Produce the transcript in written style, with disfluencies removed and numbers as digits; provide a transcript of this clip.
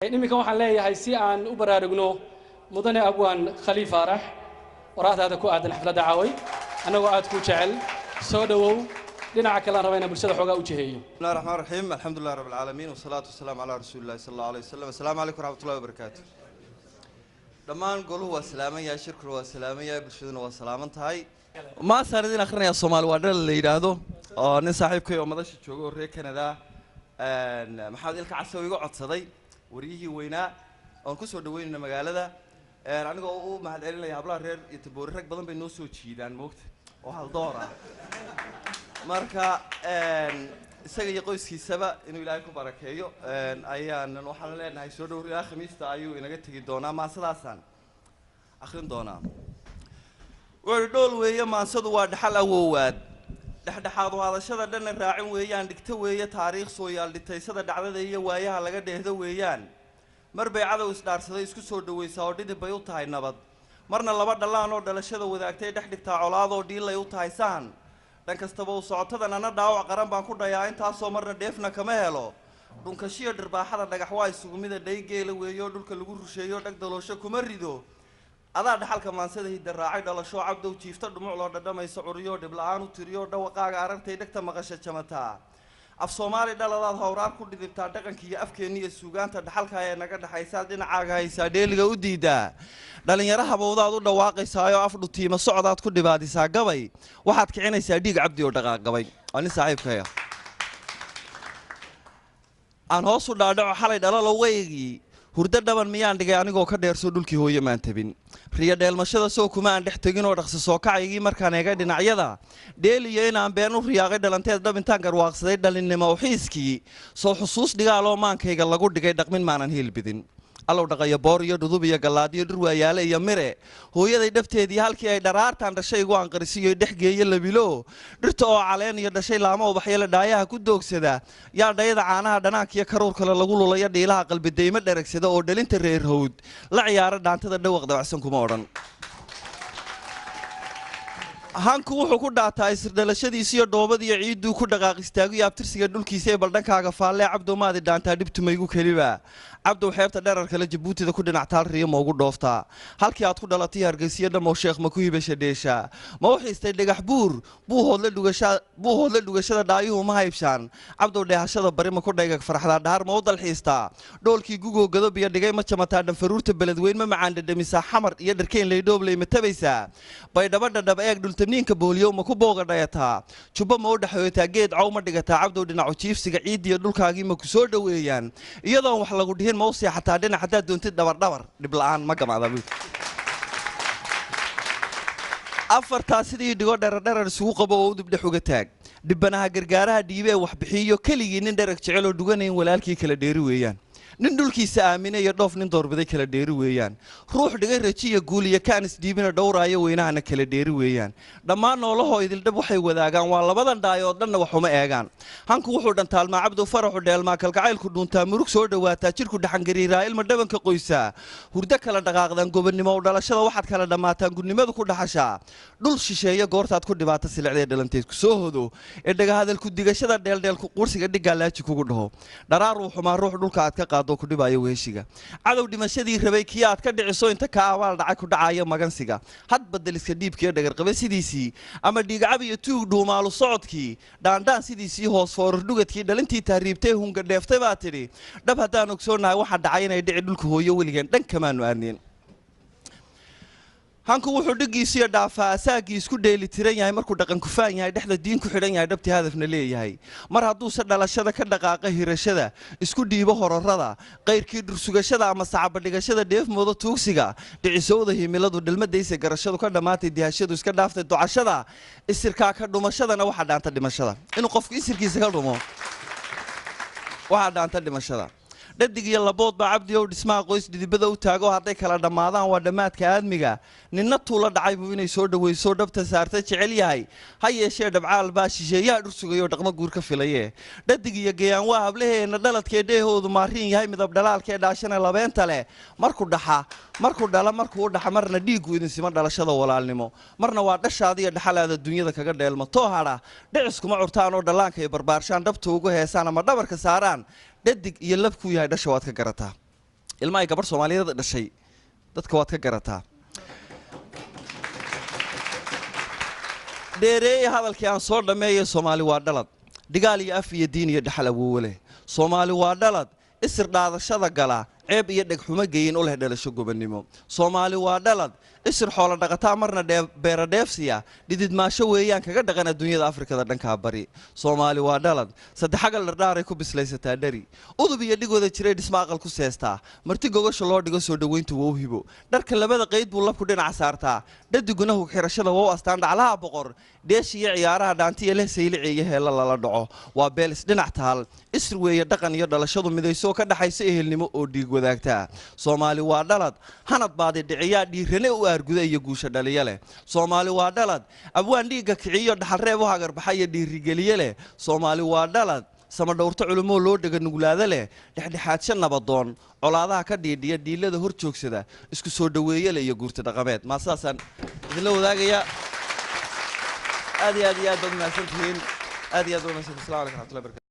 Iminkan waxaan leeyahay si aan u baraarugno mudane abwaan Khaliif Faarax, waraahdaada ku aadan xafladda caaway, annagoo aad ku jecel, soo dhowow. Dhinaca kale aan raba inaan bulshada xoogaa u jiheeyo. بسم الله الرحمن الرحيم، الحمد لله رب العالمين، والصلاة والسلام على رسول الله صلى الله عليه وسلم. السلام عليكم ورحمة الله وبركاته. Dhammaan goluhu waa salaaman yahay, shirkuna waa salaaman yahay, bulshaduna waa salaaman tahay. Maasaan idin akhrinayaa Soomaali waa dhal la yidhaahdo oo nin saaxiibkay oo madasha jooga oo reer Canada, Maxamed Ilka Case, oo iga codsaday, wariyihii weynaa oon kusoo dhaweynayna magaalada. Anigoo u mahad celinaya hablaha reer iyo Taboori, rag badan bay noo soo jiidaan moogta oo haldoor ah. Marka isaga iyo qoyskiisaba inuu Ilaahay ku barakeeyo ayaanan waxaan leenahay soo dhow. Ilaa Khamiista ayuu inaga tegi doonaa. Maansadaasaan akhrin doonaa. Wuxuu dhool weeye maansadu, waa dhaxal awoowaad, dhexdhexaad u hadashada dhanna raacin weeyaan, dhigto weeye taariikh sooyaal, dhitaysada dhacdada iyo waayaha laga dheehdo weeyaan. Mar bay cadow isdhaarsaday isku soo dhawaysaa oo dhidib bay u tahay nabad, marna laba dhallaan oo dhalashada wadaagtay dhex dhigtaa colaadoo dhiilay u tahay sahan. Dhan kastaba u socotadan ana dhaawac qaran baan ku dhayaa intaasoo, marna dheefna kama helo. Dhunkashiyo dhirbaaxada dhagax waa isugu mida, dhaygeela weeyo dhulka lagu rusheeyo, dhag daloosho kuma rido. Adaa dhaxalka maansada hidda raacay dhalasho, Cabdow, jiifta dhumuc loo dhadhamayso, curiyo dhibla-aan u tiriyo, dhawaqaaga arartay dhegta maqasha jamataa. Af Soomaali dhaladaad hawraar ku dhidibtaa, dhaqanka iyo afkeenna iyo suugaanta dhaxalka ee naga dhexaysaad dhinacaaga haysaa, dheeliga u diidaa. Dhallinyaro habowdaad u dhawaaqaysaayoo af dhutiima socdaad ku dhibaadisaa gabay, waxaad kicinaysaa dhiig cabdi oo dhaqaaqgabay. Waa nin saaxiibkaya. Aan hoos u dhaadhaco. Xalay dhalalo weygii hurdo dhaban miyaan dhigay anigoo ka dheerso dhulkii hooye maan tabin, riyo dheelmashada soo kuma aan dhex tegin oo dhaqsi soo kacaygii markaan eegay dhinacyada, dheeliyo inaan been u riyaaqay dhalanteed dhab intaan garwaaqsaday dhalinnimo xiiskii soo xusuus dhigaaloo maankayga lagu dhigay dhaqmin maanan hiilbidin. Allow dhaqayo boor iyo dhudub iyo gallaadiyo dhurwaayaale iyo mire, hooyaday dhabteedii halkii ay dharaartaan dhashay igu anqarisiyo dhex geeyo labilo, dhirta oo caleen iyo dhashay laamo ubaxyale dhaayaha ku doogsada, yaa dhayada caanaha dhanaanka iyo karuur kale lagu lulayo, dhiilaha qalbidaymo dheragsada oo dhalinta reer hawd la ciyaara dhaantada dhawaq dabacsan kuma odhan. Hanku wuxuu ku dhaataa isir dhalashadiisiyo dhoobadiyo ciidduu ku dhaqaaq istaagiyo abtirsiga dhulkiisa ee baldhankaaga faallee. Cabdow, maadi dhaantaa dhibtumaygu keliba? Cabdow, xeebta dherarkale Jabuutida ku dhinac taal riyo ma ugu dhooftaa? Halkii aad ku dhalatay Hargeysiyo dhammow sheekh ma ku hibasha dheeshaa? Ma u xiistay Dhagax Buur Buuhoodle dhugasha? Buuhoodle dhugashada dhaayuhu ma haybshaan? Cabdow, dheehashada bari ma ku dhaygag farxdaa? Dhahar ma u dalxiistaa? Dhoolkii gugoo godob iyo dhigay ma jamataa? Dhanfaruurta Beledweyn ma macaan dhadhamisaa? Xamar iyo Dharkeyn Leydhoobley ma tabaysaa? Baydhabo dhadhab eeg dhultamniinka booliyow ma ku booga dhayataa? Jubbo ma u dhexooyataa? Geed cow ma dhigataa? Cabdow, dhinacu jiifsiga ciiddiyo dhulkaagii ma ku soo dhoweeyaan? Iyadoon wax lagu dhihin ma u seexataa dhinac haddaad doontid dhabardhabar dhibla'aan ma gamacda buud? Afartaa sidii dhigo dheradherar isugu qabo oo udub dhex uga taag, dhibanaha gargaaraha dhiibee waxbixiyo, keligii nin dherag jecel oo dhuganayn walaalkii kala dheeri weeyaan, nin dhulkiisa aaminay iyo dhoof nin doorbiday kala dheeri weeyaan, ruux dhigay rajiya guul iyo kaan isdhiibina dhowraayo weynahana kala dheeri weeyaan. Dhammaan noolahoo idildhab waxay wadaagaan waa labadan dhaayood, dhanna wax uma eegaan. Hanku wuxuu dhantaalmaa, Cabdow, faraxu dheelmaa, kalgacaylku dhuuntaa, murug soo dhowaataa, jidhku dhaxangariiraa, ilma dhabanka qoysaa, hurdo kala dhaqaaqdaan, gobonnimo u dhalashada waxaad kala dhammaataan, gudnimadu ku dhaxashaa dhul shisheeye goortaad ku dhibaato silicdee dhalanteed ku soo hodo ee dhagahadalku digashada dheeldheelku qursiga dhiggaa laaji kugu dhaho, dharaar uu xumaa ruux dhulka aad ka qaado ku dhibaayo weeshiga, cadow dhimashadii rabay kii aad ka dhiciso inta ka abaal dhacay ku dhacayo magansiga, had badeliska dhiibkiiyo dhagarqabe sidiisii ama dhiigcab iyo tuug dhuumaalu socodkii, dhaandhaan sidiisii hoos foorar dhugadkii dhalintii tahriibtay hunga dheeftay baa tidhi. Dhab haddaan ogsoonahay waxaa dhacay inay dhici dhulka hooyo weligeen dhan kamaanu aadneen. Hanku wuxuu dhiggiisiyo dhaafaa asaagii isku dheeli tiran yahay markuu dhaqan kufaan yahay, dhexda diin ku xidhan yahay, dhabtii hadafna leeyahay. Mar hadduuse dhalashada ka dhaqaaqa hirashada, isku dhiibo horarada qayrkii, dhursugashada ama sacabadhigashada, dheefmooda tuugsiga, dhicisowda himiladu, dhalmadaysa garashadu ka dhammaatay, dihashadu iska dhaaftay docashada, isirkaa ka dhumashadana waxaa dhaanta dhimashada. Inuu qofku isirkiisa ka dhumo waxaa dhaanta dhimashada. Dhadig iyo labood baa, Cabdi ow, dhismaha qoys dhidibada u taago, hadday kala dhammaadaan waa dhammaadka aadmiga. Ninna tuula dhacay buu inay soo dhawayso dhabta saarta jecel yahay, ha yeeshee dhabcaal baa shisheeyaha dhur sugayoo dhaqmo guur ka filaye. Dhadig iyo gayaan waa hablaheenna dhaladkee dheehoodu maariin yahay, midab dhalaalkee dhaashana labeenta leh, markuu dhaxa markuu dhala markuu u dhaxa, marna dhiiggu idin sima dhalashada walaalnimo, marna waa dhashaada iyo dhaxalaada dunyada kaga dheelma too hadha, dhiciskuma curtaan oo dhallaanka ay barbaarshaan, dhabta ugu heesaan ama dhabarka saaraan. Dhadig iyo labkuu yahay dhasha waad ka garataa. Ilma ay gabadh Soomaaliyeed dhashay dadka waad ka garataa. Dheereeye hadalkii aan soo dhammeeyay. Soomaali waa dhalad dhigaal iyo af iyo diin iyo dhaxal awoowe leh. Soomaali waa dhalad isir dhaadashada gala, ceeb iyo dhegxumo geyin u leh dhalasho gobonnimo. Soomaali waa dhalad isir xoolo dhaqataa, marna beera dheefsiya, dhididmaasho weeyaan kaga dhaqan adduunyada Afrikada dhankaa bari. Soomaali waa dhalad saddexagal dhardhaaray ku bislaysataa, dheri udub iyo dhigooda jiray dhisma aqal ku seestaa, marti gogosha loo dhigo soo dhoweyntu waa u hibo, dharka labada qayd buu labku dhinaca saartaa, dhadiguna hugxirashada waa u astaan, dhaclaha boqor dheesh iyo ciyaaraha dhaantiya leh, saylici iyo heella lala dhaco. Waa beelis dhinac taal, isir weeye dhaqan iyo dhalashadu midayso ka dhaxaysa ehelnimo oo dhiig wadaagtaa. Soomaali waa dhalad hanad baadi dhiciyaa, dhiirane u aarguda iyo guusha dhaliya leh. Soomaali waa dhalad abwaan dhiigga kiciyo, dhaxalreeb u hagarbaxa iyo dhiirigeliye leh. Soomaali waa dhalad samadhowrto culumoo loo dhega nuglaada leh, dhexdhexaadsho nabadoon, colaadaha ka dhiidhiya, dhiilada hor joogsada, isku soo dhoweeye leh iyo guurta dhaqameed. Maa sidaasaan idinla wadaagaya. Aad iyo aad iyo aad baad mahadsantihiin, aad iyo aad baad mahadsantihin. Assalamu calaykum raxmatullahi barakatu.